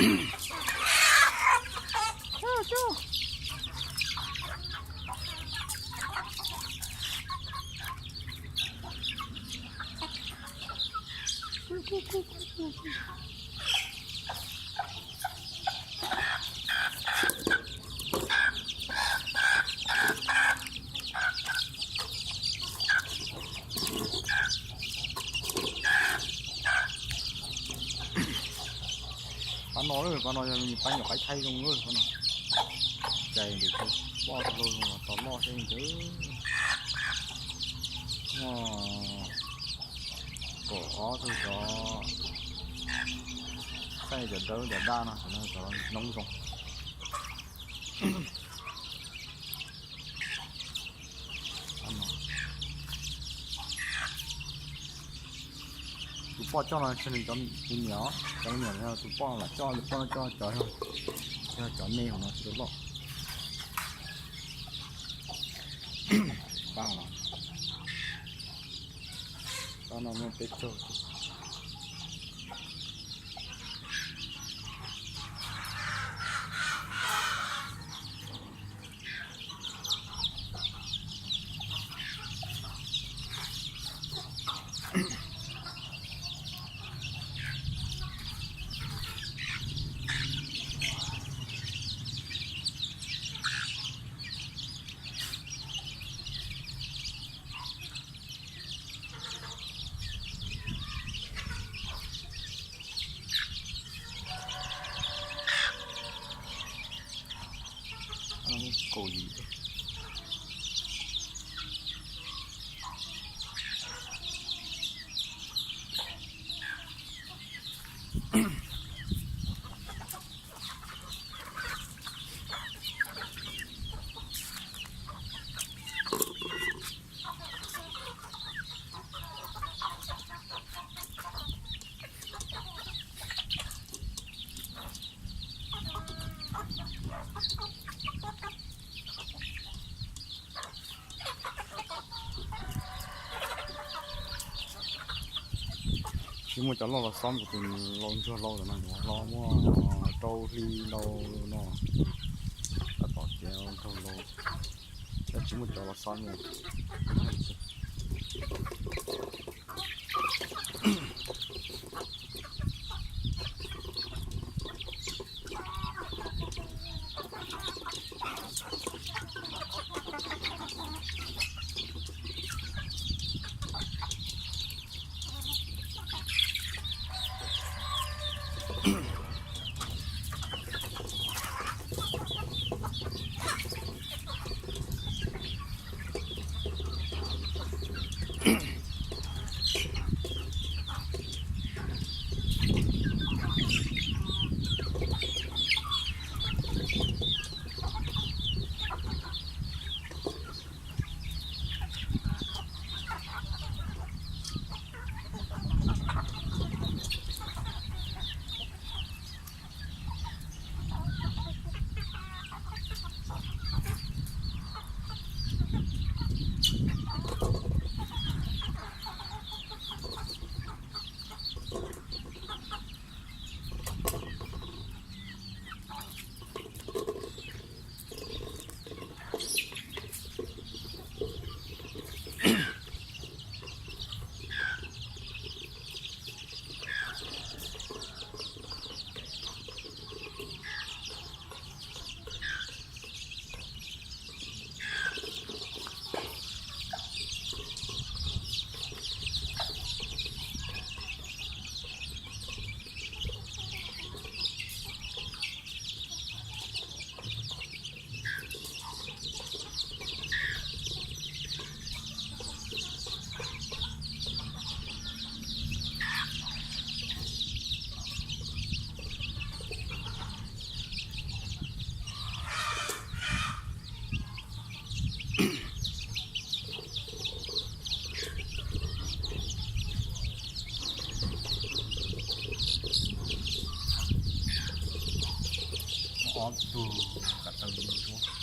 Pab no lawm, pab no yog me pab nyuam qaib thaij zoo lawm pab no. Cais ntawm poj tau loj zoo los tau loj thiab ntawd. Kaum ob tug cov, saib cov dawb cov daj no, cov no cov noob zoo. Tus poj coj no tsis yog tus niam, cov niam no tus poj lam coj, tus poj coj cov, yog cov me hauv no tsis tau loj. Pab no, pab no muaj peb caug. Kaum yim. Tsis muaj cov loj los xob, kuv tus laus ntsuag laus ntawm no los muaj rau hli ntau no, tab tom kev nkaug laus, tab tsis muaj cov los xob li. Ob tug kav taw li ua.